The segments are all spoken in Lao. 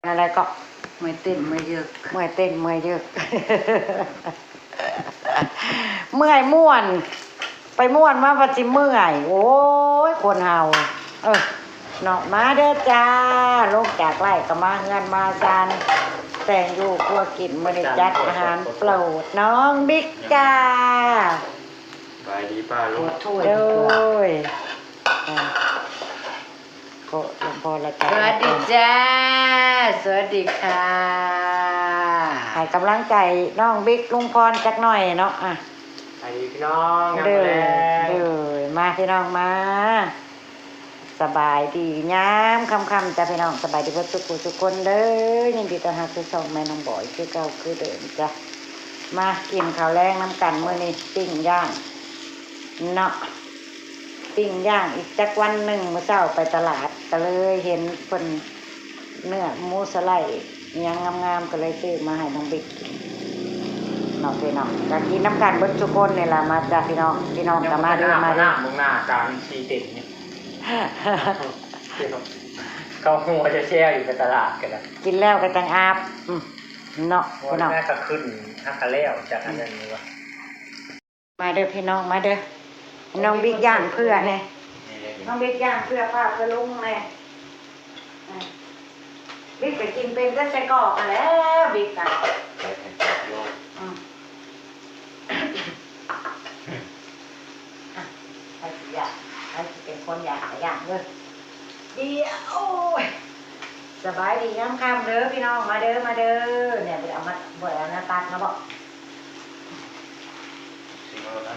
ອັນໃດເກາະ? ເມື່ອຍເຕັ້ນເມື່ອຍເຢິກ ເມື່ອຍເຕັ້ນເມື່ອຍເຢິກ ເມື່ອຍມ່ວນ ໄປມ່ວນມາພັດຊິເມື່ອຍ. ໂອ້ຍ ຄົນເຮົາ ເອີ ເນາະ ມາເດີຈ້າ ລົງຈາກໄລກະມາເຮືອນມາຊານ ແຕ່ງຢູ່ຄົວກິນ ມື້ນີ້ຈັດອາຫານໂປດນ້ອງບິກຈ້າ. ສະບາຍດີປ້າລຸງ ໂດຍ ເອີ ໂອ້ ຫຼວງພໍ່ລະ ສະຫວັດດີຈ້າ ສະຫວັດດີຄ່ະ ໃຫ້ກຳລັງໃຈນ້ອງບິກລຸງພອນຈັກໜ້ອຍເນາະ. ອ່ະ ສະບາຍດີພີ່ນ້ອງ ເດີ ຍາມແລງ ເດີ ມາພີ່ນ້ອງມາ ສະບາຍດີຍາມຄ່ຳໆ ຈ້າພີ່ນ້ອງ ສະບາຍດີເບິດທຸກຜູ້ທຸກຄົນເດີ ຍິນດີຕ້ອນຮັບສູ່ຊ່ອງແມ່ນ້ອງບອຍຄືເກົ່າຄືເດີມຈ້າ. ມາກິນເຂົ້າແລງນຳກັນ ມື້ນີ້ປີ້ງຍ່າງເນາະ ປີ້ງຍ່າງອີກຈັກວັນໜຶ່ງ. ມື້ເຊົ້າໄປຕະຫຼາດ ກະເລີຍເຫັນເພິ່ນເນື້ອໝູສະໄລອີ່ຫຍັງງາມໆ ກະເລີຍຊື້ມາໃຫ້ນ້ອງບິກກິນເນາະພີ່ນ້ອງ. ກະກິນນຳກັນເບິດທຸກຄົນນີ້ລະ ມາຈ້າພີ່ນ້ອງ ພີ່ນ້ອງກະມາເດີ ມາເດີ. ເບິ່ງໜ້າການຊີເຕັນນີ້ ເຂົາຫົວແຊວໆ ຢູ່ໃນຕະຫຼາດກະໄດ້ ກິນແລ້ວກະຈັ່ງອາບ ອືມ ເນາະ ຫົວ ພີ່ນ້ອງ ແມ່ກະຂຶ້ນ ຫາກະແລ້ວຈາກອັນນັ້ນນີ້ວ່າ. ມາເດີພີ່ນ້ອງ ມາເດີ ນ້ອງບິກຍ່າງເພື່ອແດ່ ນ້ອງບິກຍ່າງເພື່ອປ້າເພື່ອລຸງແດ່. ບິກກະກິນເປັນແຕ່ໄສ້ກອກຫັ້ນແຫຼະ ບິກກະ ອືມ ໃຜຊິຢາກ ໃຜຊິເປັນຄົນຢາກກະຢ່າງເດີ. ດຽວ ໂອ້ຍ ສະບາຍດີຍາມຄ່ຳເດີພີ່ນ້ອງ ມາເດີ ມາເດີ. ແມ່ບໍ່ໄດ້ເອົາມາ ບໍ່ໄດ້ເອົາແນວຕັດມາບໍ?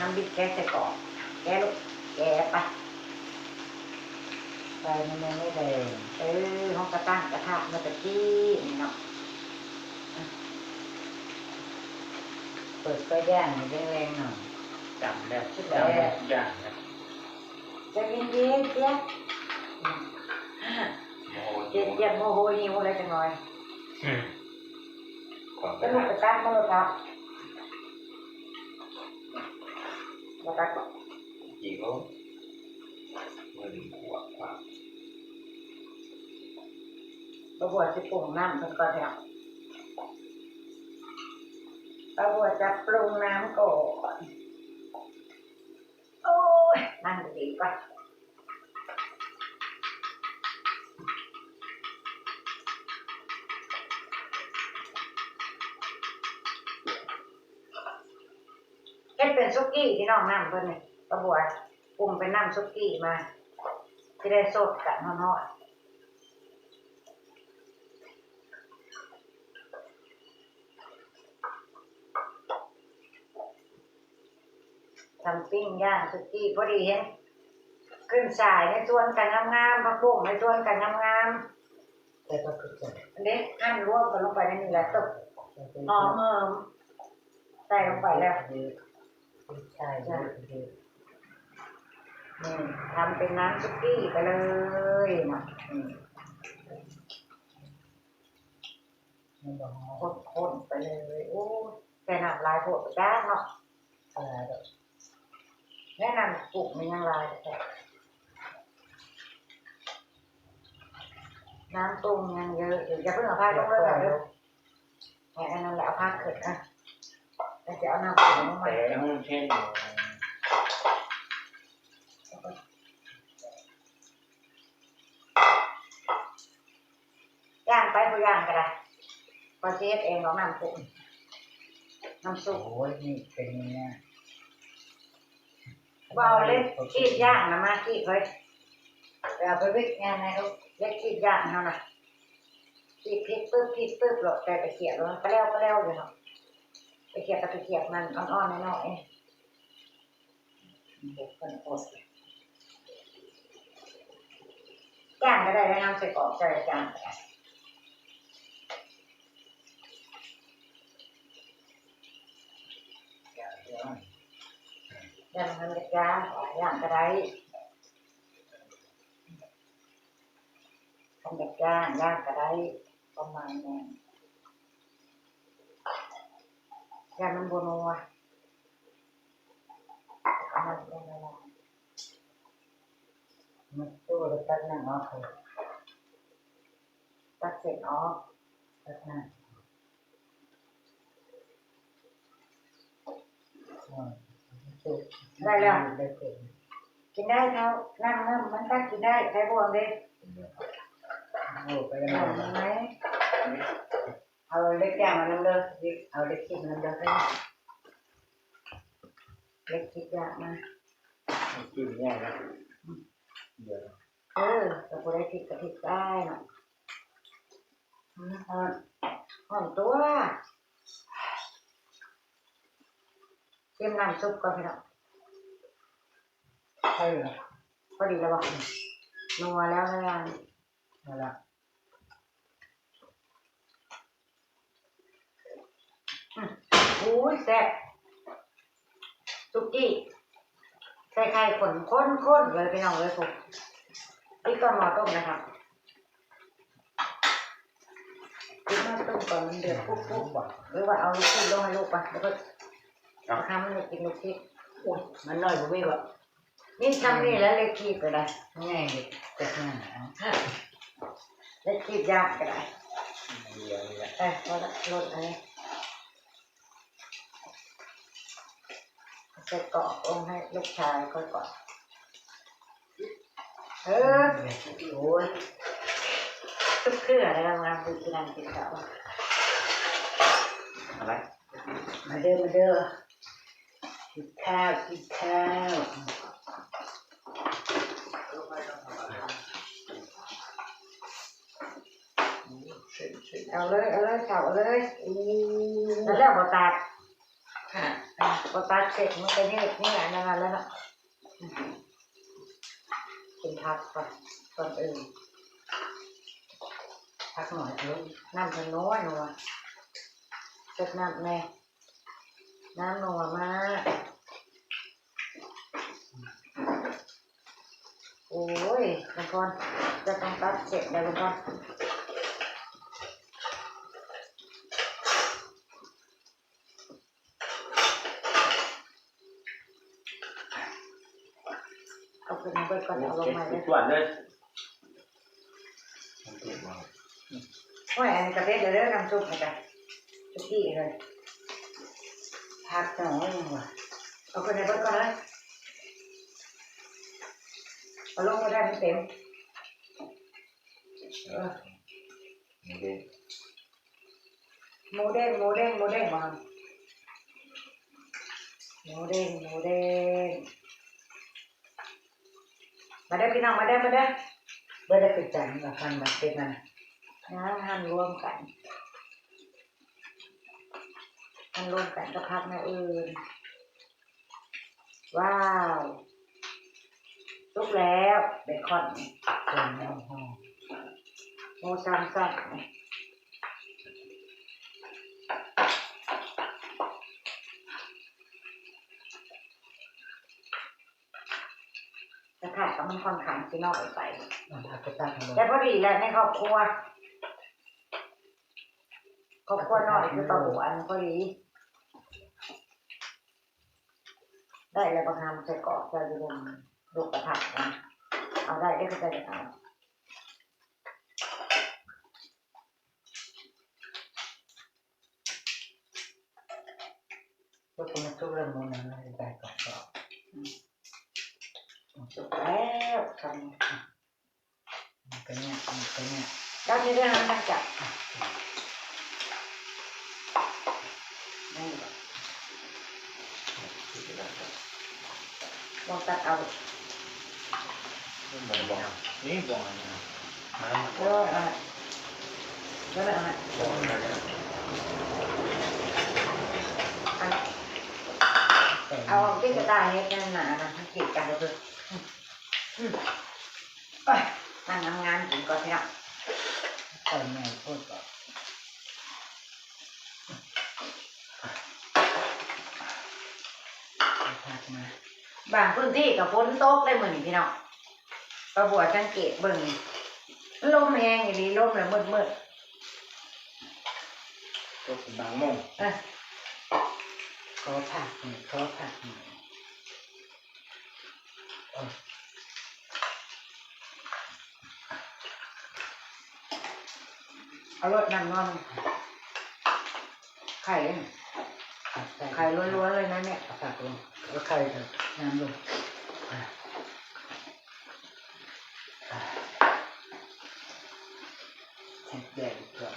ນ້ອງບິກແກະໃສ່ກອງ ແກະລູກ ແກະໄປ ໃສ່ໃນແມ່ແດງ. ເອີ ເຮົາກະຕັ້ງກະທະເມື່ອຕະກີ້ນີ້ເນາະ ເປີດໄຟຍ່າງແຮງໆ ເນາະ ດຳແລ້ວ ດຳແລ້ວ ດຳແລ້ວ ໃຈເຢັນໆ ເຈຍ ໂມໂຫ ເຈຍ ໂມໂຫຫິວແລ້ວຈັກໜ້ອຍ ອືມ ແລ້ວລູກໄປຕັດມັນໂລດເທາະ ບໍ່ຕັດບໍ? ຈິງໂອ ມື້ນີ້ຂວບຂວາ ປ້າບົວຊິປຸງນ້ຳເພິ່ນກ່ອນເນາະ ປ້າບົວຈະປຸງນ້ຳກ່ອນ. ໂອ້ຍ ນັ່ງດີໆ ກ່ອນ ເຮັດເປັນສຸກີ້ພີ່ນ້ອງ ນ້ຳເພິ່ນນີ້ ປ້າບົວປຸງເປັນນ້ຳສຸກີ້ມາ ຊິໄດ້ສົດກັນຮ້ອນໆ. ທັງປີ້ງຍ່າງສຸກີ້ ພໍດີເຫັນຂຶ້ນສາຍໃນສວນກະງາມໆ ຜັກບຸ້ງໃນສວນກະງາມໆ ເດ້ ຫັ້ນລວມກັນລົງໄປໃນນີ້ແຫຼະ ຕົກຫອມເຫີມ ໃສ່ລົງໄປແລ້ວ ໃສ່ ນີ້ ທຳເປັນນ້ຳສຸກີ້ໄປເລີຍເນາະ ນີ້ ຄົນໆ ໄປເລີຍ. ໂອ້ຍ ແຕ່ນ້ຳຫຼາຍໂພດປະຈັກເນາະ ເອີ ແລະນ້ຳປຸງມັນຍັງຫຼາຍແທ້ ນ້ຳປຸງຍັງເຍອະຢູ່ ຢ່າເພິ່ງເອົາຜັກລົງເລີຍ ເອີ ໃຫ້ອັນນັ້ນແຫຼະ ເອົາຜັກຂຶ້ນ ອ່ະ ແລ້ວຈະເອົານ້ຳປຸງລົງມາ ແຕ່ມັນເຜັດ ຍ່າງໄປ ບໍ່ຍ່າງກະໄດ້ ຂ້ອຍຊິເຮັດເອງດອກ ນ້ຳປຸງ ນ້ຳຊຸບ ໂອ້ຍ ນີ້ເປັນຫຍັງ ບໍ່ເອົາເຫຼັກຂີດຍ່າງນະມາຂີດເຮີ້ຍ ໄປເອົາໄປວິກງານໃນລູກ ເຫຼັກຂີດຍ່າງເຮົານະ ຂີດຜິດປຶບ ຜິດປຶບໂລດ ແຕ່ໄປຂຽບໂລດ ກະແລ້ວ ກະແລ້ວຢູ່ເນາະ ໄປຂຽບກະໄປຂຽບມັນອ່ອນໆ ນ້ອຍໆ ເຮັດເພິ່ນອົດ ຈ້າງກະໄດ້ ແລະນຳໃສ່ກອກໃສ່ ຈ້າງກະໄດ້ ຢ່າງນັ້ນກະຈ້າງ ຢ່າງກະໄດ້ ຄັນຢາກຈ້າງ ຢ່າງກະໄດ້ ປະມານນັ້ນ ຢ້ານມັນບໍ່ນົວ ມັນຕົວແລ້ວຕັດໜັງອອກ ຕັດເສັ້ນອອກ ໄດ້ແລ້ວ ກິນໄດ້ເທົ່າ ນ້ຳ ນ້ຳມັນຕັກກິນໄດ້ ໃສ່ບ່ວງເດ້. ໂອ້ ໄປແລ້ວ ເອົາເຫຼັກຢ່າງມານຳເດີ ເອົາເຫຼັກຂີດມານຳເດີ ເຫຼັກຂີດຢາກມາ ກິນງ່າຍນະ ເອີ ກໍບໍ່ໄດ້ຜິດກໍຜິດໄດ້ເນາະ. ຮ້ອນ ຮ້ອນຕົວະ ເຕີມນ້ຳຊຸບກ່ອນພີ່ນ້ອງ. ເອີ ພໍດີແລ້ວບໍ່? ນົວແລ້ວ ນັ້ນລະ ອືມ ໂອ້ຍ ແຊບ ສຸກີ້ ໃສ່ໄຂ່ ຂ້ນໆໆເລີຍພີ່ນ້ອງເອີຍ. ພຸ້ນ ປິດກ່ອນໝໍ້ຕົ້ມນະຄະ ປິດໝໍ້ຕົ້ມກ່ອນ ມັນເດືອດປຸບໆບໍ່ ຫຼືວ່າເອົາລູກຊີດລົງໃຫ້ລູກປະ ແລ້ວກໍ ເອົາ ຄຳໃຫ້ກິນລູກຊີດ. ໂອ້ຍ ມັນໜ້ອຍບໍ່ມີບໍ່? ມີຊ່ຳນີ້ແຫຼະ ເຫຼັກຂີດກໍໄດ້ ງ່າຍເດ ຈັກໜ້ອຍ ເອົາ ເຫຼັກຂີດຢາກກໍໄດ້ ເອີ ພໍລະ ລົດອັນນີ້ ໃສ່ກອກລົງໃຫ້ລູກຊາຍຂ້ອຍກ່ອນ. ເອີ ໂອ້ຍ ທຸກເທື່ອແລ້ວວ່າຄືຊິນັ່ງກິນເຂົ້າ ມາເດີ ມາເດີ ກິນຂ້າວ ກິນຂ້າວ. ເອົາເລີຍ ເອົາເລີຍ ເຂົ້າເອົາເລີຍ. ນັ້ນແຫຼະ ບໍ່ຕາກ ບໍ່ຕາກເສັດ ມັນກໍຍືດນີ້ ອັນນັ້ນແຫຼະເນາະ. ກິນຜັກກ່ອນ ກ່ອນອື່ນ ຜັກໜ້ອຍ ເອີ ນ້ຳເພິ່ນນົວໆ ເສັດນ້ຳແດ່ ນ້ຳນົວມາກ. ໂອ້ຍ ລຸງພອນ ຈະຕ້ອງຕັດເສັ້ນແລ້ວລຸງພອນ ເອົາຂຶ້ນມາເບິດກ່ອນ ເອົາລົງໃໝ່ເດີ ຈວດເລີຍ. ໂອ້ຍ ອັນນີ້ກະເຜັດແລ້ວເດີ ນ້ຳຊຸບນີ້ກະ ສຸກີ້ເລີຍ ຜັກໜ້ອຍຫຍັງວະ ເອົາຂຶ້ນໃຫ້ເບິດກ່ອນເລີຍ ເອົາລົງມາໄດ້ມັນເຕັມ ເອີ ໝູເດ້ງ ໝູເດ້ງ ໝູເດ້ງ ໝູເດ້ງບໍ່ ໝູເດ້ງ ໝູເດ້ງ. ມາເດີພີ່ນ້ອງ ມາເດີ ມາເດີ ບໍ່ໄດ້ເປັນຈັ່ງວ່າ ພັນບາດເຈັດນັ້ນ ຫັ້ນລວມກັນ ຫັ້ນລວມກັນກັບຜັກແນວອື່ນ. ວ້າວ ສຸກແລ້ວ ເບຄອນນີ້ ໂອ້ ສາມຊັ້ນ. ກະທະກໍມັນຂ້ອນຂ້າງຊິນ້ອຍໄປ ແຕ່ພໍດີແຫຼະໃນຄອບຄົວ ຄອບຄົວນ້ອຍຄືປາບົວ ອັນພໍດີ ໄດ້ແລ້ວ ບັກຫຳໃສ່ກອກເຈົ້າຢູ່ລຸ່ມລູກກະທະນະ ເອົາໄດ້ເດີ ເຂົາເຈົ້າຢາກເອົາ. ສຸກແລ້ວ ສຸກແລ້ວ ໝູນັ້ນໄດ້ກອກ ອືມ ສຸກແລ້ວ ທຳ ມັນກະຍາກ ມັນກະຍາກ ເຈົ້າຊິໄດ້ຫັ້ນນະ ເຈົ້າ ນີ້ ລອງຕັດເອົາ ນີ້ບ່ອງ ນີ້ບ່ອງອັນນີ້ນະ ເອີ ອັນນັ້ນ ອັນນັ້ນ ອັນ ເອົາຕິກກະຕ່າເຮັດນັ້ນນະ ອັນນັ້ນ ມັນກີດກັນເລີຍ ອືມ ອືມ ໂອ້ຍ ນັ່ງງາມໆ ກິນກ່ອນພີ່ນ້ອງ ເອົາໃໝ່ໂພດ ເອົາຜັກມາ ບາງພື້ນທີ່ກໍຝົນຕົກໄດ໋ມື້ນີ້ພີ່ນ້ອງ ປາບົວສັງເກດເບິ່ງ ລົມແຮງອີ່ຫຼີ ລົມລະມືດໆ ຕົກບາງໂມງ ເອີ ຂໍຜັກໜ້ອຍ ຂໍຜັກໜ້ອຍ. ເອີ ເອີ ເອົາໂລດນ້ຳນອນ ໄຂ່ ໄຂ່ລ້ວນໆເລີຍນະແມ່ ເອົາໄຂ່ນ້ຳລົງ ແດງເພື່ອນ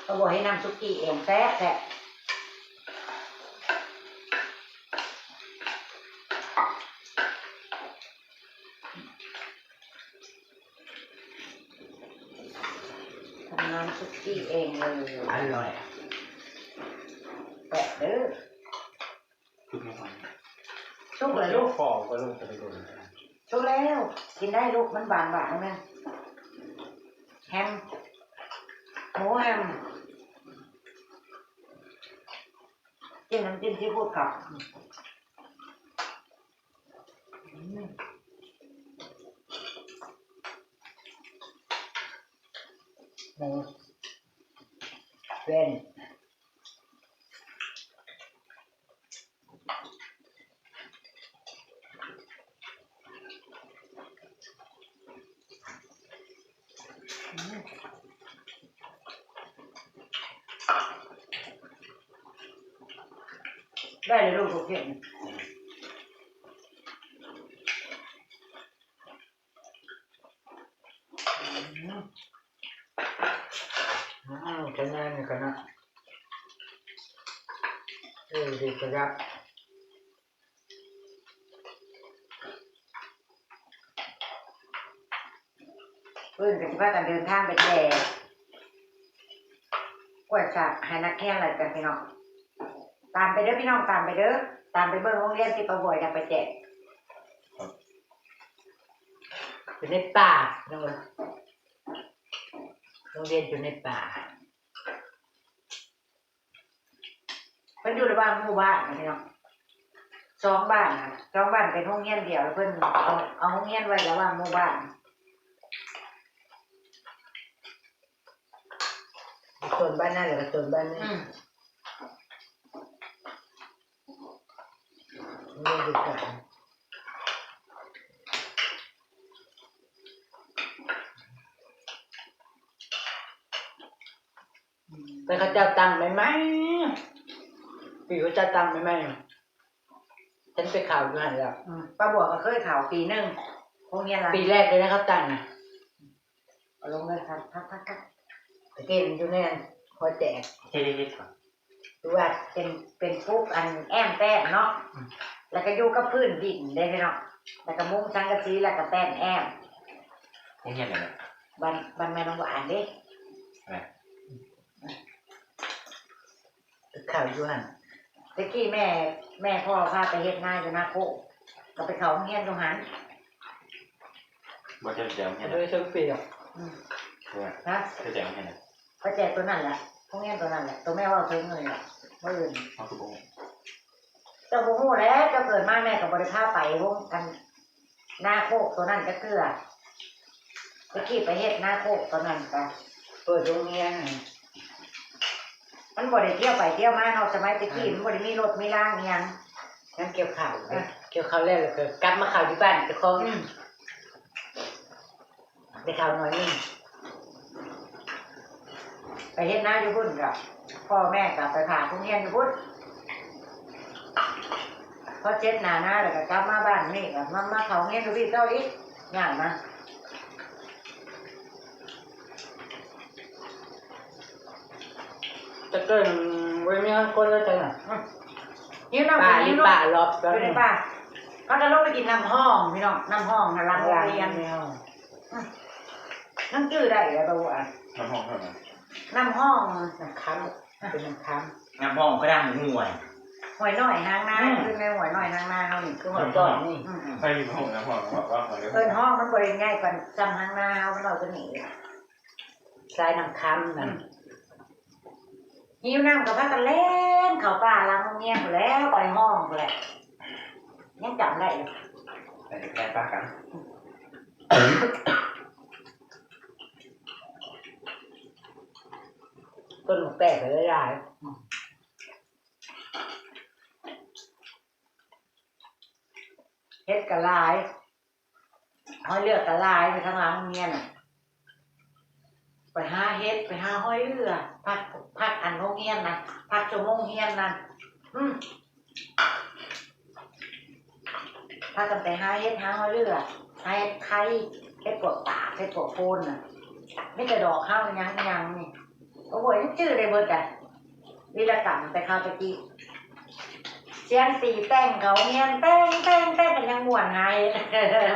ປາບົວເຮັດນ້ຳສຸກີ້ເອງແຊບໆ. ທຳນ້ຳສຸກີ້ເອງເລີຍ ອະລ່ອຍ ແຊບເດີ້. ສຸກແລ້ວລູກ ພໍກໍລົງໄປໂດນ ສຸກແລ້ວ ກິນໄດ້ລູກ ມັນບາງໆ ແມ່ນແຮມ ໝູແຮມ ກິນນ້ຳຈິ້ມຊີຟູດເຂົາ ອືມ ໝູແວ່ນ. ໄດ້ແລ້ວລູກ ໂອເຄ. ອືມ ຂະຫຍາຍນີ້ຂະຫຍາຍ ເອີ ດີຂະຫຍາຍ ເພິ່ນກໍຊິພາກັນເດີນທາງໄປແຈກ ກວດສາກໃຫ້ນັກຮຽນແລ້ວກັນພີ່ນ້ອງ. ຕາມໄປເດີພີ່ນ້ອງ ຕາມໄປເດີ ຕາມໄປເບິ່ງໂຮງຮຽນທີ່ປ້າບວຍນຳໄປແຈກ ຢູ່ໃນປ່າພີ່ນ້ອງເອີຍ ໂຮງຮຽນຢູ່ໃນປ່າ ເພິ່ນຢູ່ລະຫວ່າງໝູ່ບ້ານນະພີ່ນ້ອງ ສອງບ້ານນະ ສອງບ້ານເປັນໂຮງຮຽນດຽວ ເພິ່ນເອົາ ເອົາໂຮງຮຽນໄວ້ລະຫວ່າງໝູ່ບ້ານ. ໂຊນບ້ານນັ້ນແລ້ວກໍໂຊນບ້ານນີ້ ອືມ ມັນຢູ່ໃກ້ກັນ ແຕ່ເຂົາເຈົ້າຕັ້ງໃໝ່ໆ ປີເຂົາເຈົ້າຕັ້ງໃໝ່ໆ ເຫັນໄປເຂົ້າຢູ່ຫັ້ນແລ້ວ ອືມ ປ້າບວຍກໍເຄີຍເຂົ້າປີໜຶ່ງ ໂຮງຮຽນລະ ປີແລກເລີຍນະເຂົາຕັ້ງນະ ເອົາລົງເລີຍ ພັກໆໆ ຕະກີ້ມັນຢູ່ໃນອັນຫົວແຈກ ເຮັດໆໆ ຄືວ່າເປັນ ເປັນປຸກອັນແອ້ມແປ້ນເນາະ ອືມ ແລ້ວກໍຢູ່ກັບພື້ນດິນເດ້ພີ່ນ້ອງ ແລ້ວກໍມຸງສັງກະສີ ແລ້ວກໍແປ້ນແອ້ມ ໂຮງຮຽນຫຍັງນະ ບ້ານ ບ້ານແມ່ນ້ອງຫວານເດ້ ແມ່ ໄປເຂົ້າຢູ່ຫັ້ນ ແຕ່ກີ້ແມ່ ແມ່ພໍ່ພາໄປເຮັດນາຢູ່ນາໂຄກ ກໍໄປເຂົ້າໂຮງຮຽນຢູ່ຫັ້ນ ບໍ່ ເຈົ້າແຈກໂຮງຮຽນ ບໍ່ໄດ້ເຖິງປີດອກ ອືມ ເອີ ຮະ ເຈົ້າແຈກໂຮງຮຽນ ຂ້ອຍແຈກໂຕນັ້ນແຫຼະ ໂຮງຮຽນໂຕນັ້ນແຫຼະ ໂຕແມ່ເວົ້າເຖິງນີ້ແຫຼະ ມື້ອື່ນ ເຮົາຄືບໍ່ຮູ້ ເຈົ້າບໍ່ຮູ້ແຫຼະ ເຈົ້າເກີດມາແມ່ກໍບໍ່ໄດ້ພາໄປໂຮງ ອັນ ນາໂຄກໂຕນັ້ນຈັກເທື່ອ ແຕ່ກີ້ໄປເຮັດນາໂຄກຕອນນັ້ນກະເປີດໂຮງຮຽນ ມັນບໍ່ໄດ້ທ່ຽວໄປທ່ຽວມາເນາະ ສະໄໝແຕ່ກີ້ ອືມ ມັນບໍ່ໄດ້ມີລົດມີລາງອີ່ຫຍັງ ຍາມກ່ຽວເຂົ້າ ເອີ ກ່ຽວເຂົ້າແລ້ວ ແລ້ວກໍກັບມາເຂົ້າຢູ່ບ້ານເຈົ້າຂອງ ອືມ ໄດ້ເຂົ້າໜ້ອຍໜຶ່ງ ໄປເຮັດນາຢູ່ພຸ້ນກໍ ພໍ່ແມ່ກໍໄປພາໂຮງຮຽນຢູ່ພຸ້ນ ພໍເສັດໜ້ານາແລ້ວກໍກັບມາບ້ານນີ້ ກໍມາ ມາເຂົ້າໂຮງຮຽນຢູ່ພີ້ຕໍ່ອີກ ຍາກນະ ແຕ່ເກີດບໍ່ໄດ້ມີຄົນເລີຍ ອືມ ຫິວນ້ຳ ປ່າ ກໍຫິວ ປ່າລອບ ຢູ່ໃນປ່າ ພາກັນລົງໄປກິນນ້ຳຫ້ອງພີ່ນ້ອງ ນ້ຳຫ້ອງນະ ຫຼັງໂຮງຮຽນ ອືມ ຍັງຈື່ໄດ້ແລ້ວບໍ່ ນ້ຳຫ້ອງເທົ່ານັ້ນ ນ້ຳຫ້ອງ ນ້ຳຄຳ ເປັນນ້ຳຄຳ ນ້ຳຫ້ອງກໍນ້ຳຫ້ວຍ ຫ້ວຍນ້ອຍຫາງນາ ອືມ ຄືໃນຫ້ວຍນ້ອຍຫາງນາເຮົານີ້ ຄືຫ້ວຍຈອດນີ້ ອືມ ໃຜຮູ້ນ້ຳຫ້ອງ ເອີ້ນຫ້ອງ ມັນບໍ່ໄດ້ໃຫຍ່ປານສ່ຳຫາງນາເຮົາ ມັນນ້ອຍກວ່ານີ້ ສາຍນ້ຳຄຳນັ້ນ ອືມ ຫິວນ້ຳກໍພາກັນແລ່ນເຂົ້າປ່າຫຼັງໂຮງຮຽນພຸ້ນແຫຼະ ໄປຫ້ອງພຸ້ນແຫຼະ ຍັງຈຳໄດ້ຢູ່ ໄປແລ່ນປ່າກັນ ຕົ້ນໝາກແຕກກໍຫຼາຍ ອືມ ເຫັດກໍຫຼາຍ ຫອຍເລືອກກໍຫຼາຍ ຢູ່ທາງຫຼັງໂຮງຮຽນນະ ໄປຫາເຫັດ ໄປຫາຫອຍເຫຼືອ ພັກ ພັກອັນໂຮງຮຽນນະ ພັກຊົ່ວໂມງຮຽນນະ ອືມ ພາກັນໄປຫາເຫັດ ຫາຫອຍເຫຼືອ ຫາເຫັດໄຂ່ ເຫັດປວກປາກ ເຫັດປວກໂພນນະ ມີແຕ່ດອກເຮົາ ຫຍັງຫຍັງນີ້ ໂອ້ຍ ຍັງຈື່ໄດ້ເບິດໄດ໋ ວີລະກຳແຕ່ຄາວແຕ່ກີ້ ສຽງຕີແຕ່ງເຂົ້າໂຮງຮຽນ ແຕ່ງ ແຕ່ງ ແຕ່ງ ກໍຍັງມ່ວນຫາເຫັດ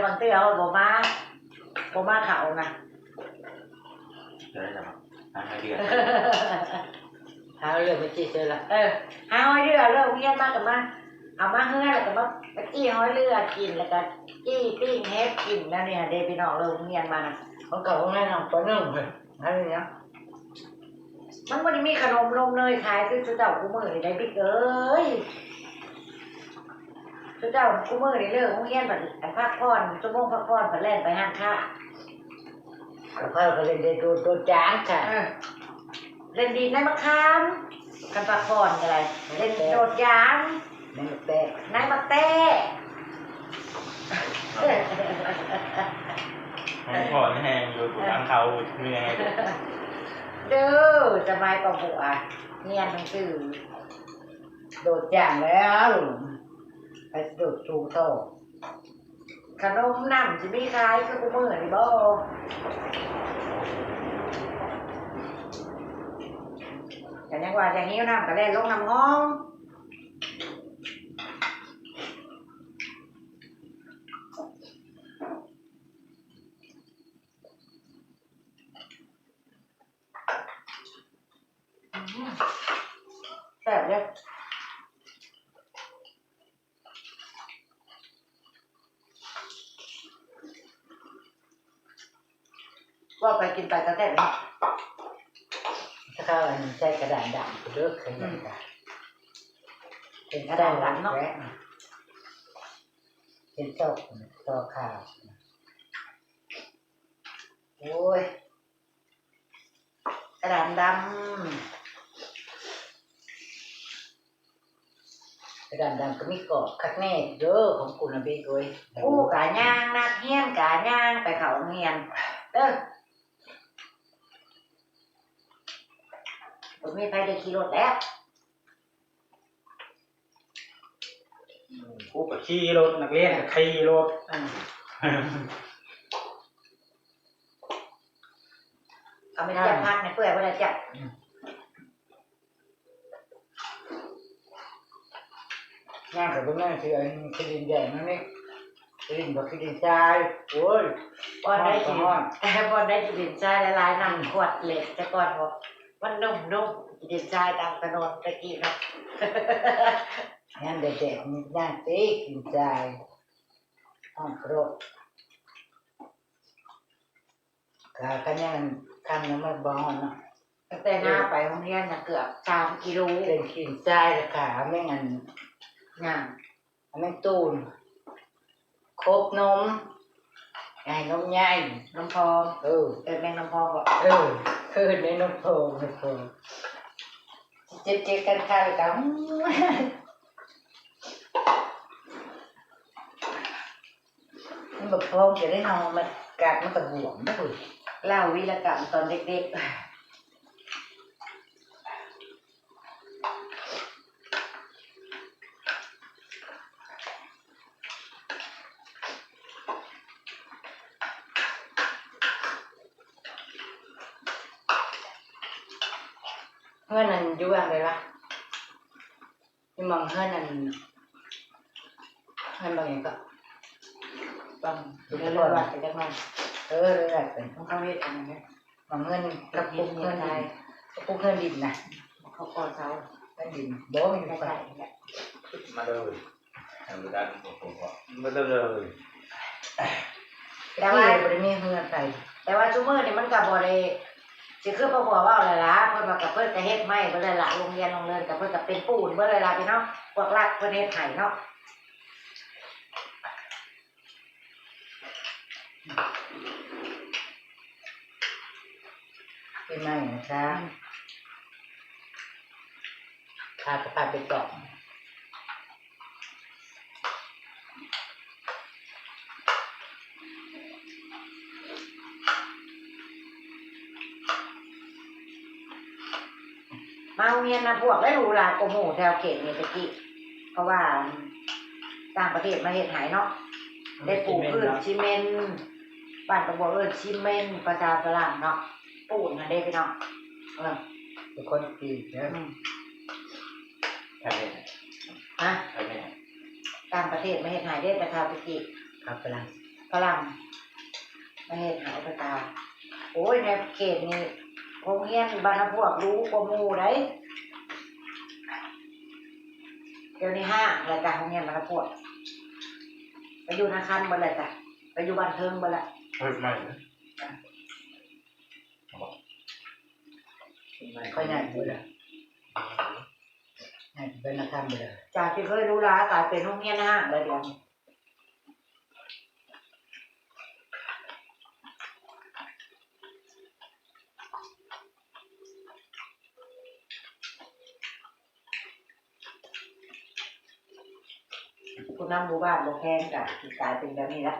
ບາງເທື່ອເຮົາບໍ່ມາ ບໍ່ມາເຂົ້ານະ ຈະໄດ້ລະ ຫາຫອຍເດືອ ຫາເລື່ອຍໄປຈີ່ເຊີລະ ເອີ ຫາຫອຍເດືອຍ ເລີກໂຮງຮຽນມາກໍມາ ເອົາມາເຮືອນ ແລ້ວກໍມາ ໄປຈີ່ຫອຍເດືອຍກິນ ແລ້ວກໍຈີ່ປີ້ງເຫັດກິນ ແນວນີ້ຫັ້ນເດ້ພີ່ນ້ອງ ເລີກໂຮງຮຽນມານະ ຂອງເກົ່າຂອງໃໝ່ນຳ ປະໜຶ່ງເລີຍ ອັນນີ້ນະ ມັນບໍ່ໄດ້ມີຂະໜົມນົມເນີຍຂາຍຄືຊຸເຈົ້າຄູ່ມື້ນີ້ໄດ໋ ບິກເອີຍ ຊຸເຈົ້າຄູ່ມື້ນີ້ເລີກໂຮງຮຽນ ບັດພັກຜ່ອນ ຊົ່ວໂມງພັກຜ່ອນ ບັດແລ່ນໄປຮ້ານຄ້າ ກໍພາກັນເລ່ນເດດໂດດ ໂດດຢາງຊະ ເອີ ເລ່ນດີດໃນມະຂາມ ຄັນພັກຜ່ອນກໍໄດ້ ເລ່ນໂດດຢາງ ໃນໝາກແຕ້ ໃນໝາກແຕ້ ຂອງພໍ່ນີ້ແຮງຢູ່ ຜູ້ທາງເຂົາມີແຮງ ເດີ ສະໄໝປະບົວ ຮຽນໜັງສື ໂດດຢາງແລ້ວ ໃຜຊິໂດດສູງທໍ່ ຂະໜົມນ້ຳຊິມີຂາຍຄືຄູ່ມື້ນີ້ບໍ່? ກໍຍັງວ່າຢາກຫິວນ້ຳກໍແລ່ນລົງນ້ຳຫ້ອງ ອືມ ແຊບເດ້. ເວົ້າໄປກິນໄປກໍແຊບເນາະ ຖ້າເຂົາອັນໃສ່ກະດານດຳເດີ້ ເຄີຍເຫັນກະ ເປັນກະດານດຳເນາະ ເປັນຊອກຊອກຂາວ ໂອ້ຍ. ກະດານດຳ ກະດານດຳກໍມີກອບຄັກແນ່ເດີ ຂອງກູນະເບກເອີຍ ຄູກະຍ່າງ ນັກຮຽນກະຍ່າງໄປເຂົ້າໂຮງຮຽນເດີ ບໍ່ມີໃຜໄດ້ຂີ່ລົດແລ້ວ. ຄູກໍຂີ່ລົດ ນັກຮຽນກໍຂີ່ລົດ ເອົາໄປຈັບຜັກໃຫ້ເປື່ອຍບໍ່ໄດ້ຈັບ ຍ່າງກໍບໍ່ແມ່ນຊິເອົາຂີ້ດິນແດງມານີ້ ຂີ້ດິນບໍ່ ຂີ້ດິນຊາຍ ໂອ້ຍ ບ່ອນໃດຂີ້ດິນ ບ່ອນໃດຂີ້ດິນຊາຍຫຼາຍໆ ນ້ຳຂວດເຫຼັກແຕ່ກ່ອນບໍ່ ມັນນຸ້ມໆ ຂີ້ດິນຊາຍຕາມຖະໜົນແຕ່ກີ້ເນາະ ຍາມແດດໆ ມັນຍ່າງຕິ ຂີ້ດິນຊາຍ ຮ້ອນໂຄຣກ ກະຄັນຍັງຄ່ຳຍັງບໍ່ຮ້ອນເນາະ ຕັ້ງແຕ່ໜ້າໄປໂຮງຮຽນນະເກືອບສາມກິໂລ ເປັນຂີ້ດິນຊາຍ ແລ້ວກະແມ່ງອັນ ຫຍັງ ແມ່ງຕູນ ຄົບນົມ ໃຫ້ນົມໃຫຍ່ ນົມພອງ ເອີ ເອີ້ນແມ່ງນົມພອງບໍ່ ເອີ ເອີ້ນແມ່ງນົມພອງ ນົມພອງ ເຈັບໆ ຄັນໆ ແລ້ວກະ ມັນບໍ່ພອງຈະໄດ້ເນາະ ມັນກັດມັນກະບວມເດ້ ເລົ່າວີລະກຳຕອນເດັກໆ ເຮືອນນັ້ນຢູ່ຫວ່າງໃດວະ? ຢູ່ໝ່ອງເຮືອນອັນ ເຮືອນບັກຫຍັງເກາະ ບັກ ເດີ ເດີ ເດີ ວັດໄປຈັກໜ່ອຍ ເອີ ເດີ ວັດໄປ ຂອງເຂົາເຮັດອັນນັ້ນເດ້ ໝ່ອງເຮືອນ ກະປຸກເຮືອນດິນ ກະປຸກເຮືອນດິນນະ ເຂົາກໍ່ເສົາ ເຮືອນດິນ ບໍ່ ຢູ່ໃກ້ໆ ມາເດີ ມາເດີ ແຕ່ວ່າ ບໍ່ໄດ້ມີເຮືອນໃຜ ແຕ່ວ່າຊຸມື້ນີ້ມັນກະບໍ່ໄດ້ ຊິຄືພໍ່ບົວເວົ້າແຫຼະລະ ເພິ່ນວ່າກະເພິ່ນກະເຮັດໃໝ່ເບິດແລ້ວລະ ໂຮງຮຽນໂຮງເລີນກະເພິ່ນກະເປັນປູນເບິດແລ້ວລະພີ່ນ້ອງ ພວກລັດເພິ່ນເຮັດໃຫ້ເນາະ ເປັນໃໝ່ນະຄະ ອືມ ຂາກະພາໄປຕອກ. ມາໂຮງຮຽນນຳພວກໄດ້ຫຼູຫຼາກວ່າໝູ່ແຖວເຂດນີ້ແຕ່ກີ້ ເພາະວ່າຕ່າງປະເທດມາເຮັດໃຫ້ເນາະ ໄດ້ປູກພື້ນຊີເມັນ ບ້ານກະບອກເອີ້ນຊີເມັນ ພາສາຝຣັ່ງເນາະ ປູນຫັ້ນເດ້ພີ່ນ້ອງ ເອີ ເປັນຄົນຈີນເດີ ອືມ ໃຜເຮັດໃຫ້? ຮະ? ໃຜເຮັດໃຫ້? ຕ່າງປະເທດມາເຮັດໃຫ້ເດ້ ແຕ່ຄາວແຕ່ກີ້ ຄາວຝຣັ່ງ ຝຣັ່ງ ມາເຮັດໃຫ້ ໂອ້ຍ ຕາຍ ໂອ້ຍ ໃນເຂດນີ້ ໂຮງຮຽນບ້ານນາພວກຫຼູກວ່າໝູ່ໃດ໋ ດຽວນີ້ຮ້າງແລ້ວຈ້ະ ໂຮງຮຽນບ້ານນາພວກ ໄປຢູ່ນາຄຳເບິດແລ້ວຈ້ະ ໄປຢູ່ບ້ານເທິງເບິດແລ້ວ ເຮັດໃໝ່ ຂ້ອຍຍ້າຍໄປເບິດແລ້ວ ຍ້າຍໄປນາຄຳເບິດແລ້ວ ຈາກທີ່ເຄີຍຫຼູຫຼາ ກາຍເປັນໂຮງຮຽນຮ້າງແລ້ວດຽວນີ້. ຜູ້ນຳໝູ່ບ້ານບໍ່ແພງກະຊິກາຍເປັນແບບນີ້ລະ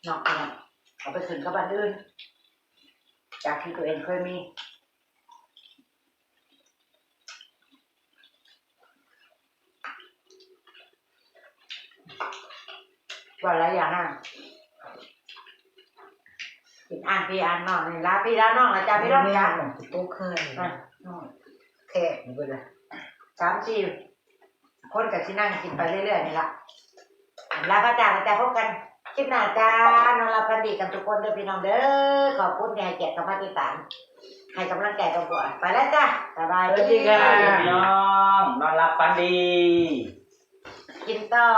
ເນາະ ເອົາໄປຂຶ້ນກັບບ້ານອື່ນ ຈາກທີ່ຕົວເອງເຄີຍມີ. ເວົ້າຫຼາຍຢ່າງນະ ກິນອ່ານພີ່ອ່ານນ້ອງນີ້ ລາພີ່ລານ້ອງລະຈ້າພີ່ນ້ອງຈ້າ ໂຕເຄີຍ ອ່ະ ແຄບເບິດລະ ສາມສີ່ຄົນກະຊິນັ່ງກິນໄປເລື້ອຍໆນີ້ລະ ລາພະຈາກ ຈະພົບກັນຄລິບໜ້າຈ້າ ນອນຫຼັບຝັນດີກັນທຸກຄົນເດີພີ່ນ້ອງເດີ ຂອບຄຸນທີ່ໃຫ້ກຽດເຂົ້າມາຕິດຕາມ ໃຫ້ກຳລັງໃຈກັບບົວ ໄປແລ້ວຈ້າ ສະບາຍດີ ສະຫວັດດີຄ່ະພີ່ນ້ອງ ນອນຫຼັບຝັນດີ ກິນຕໍ່.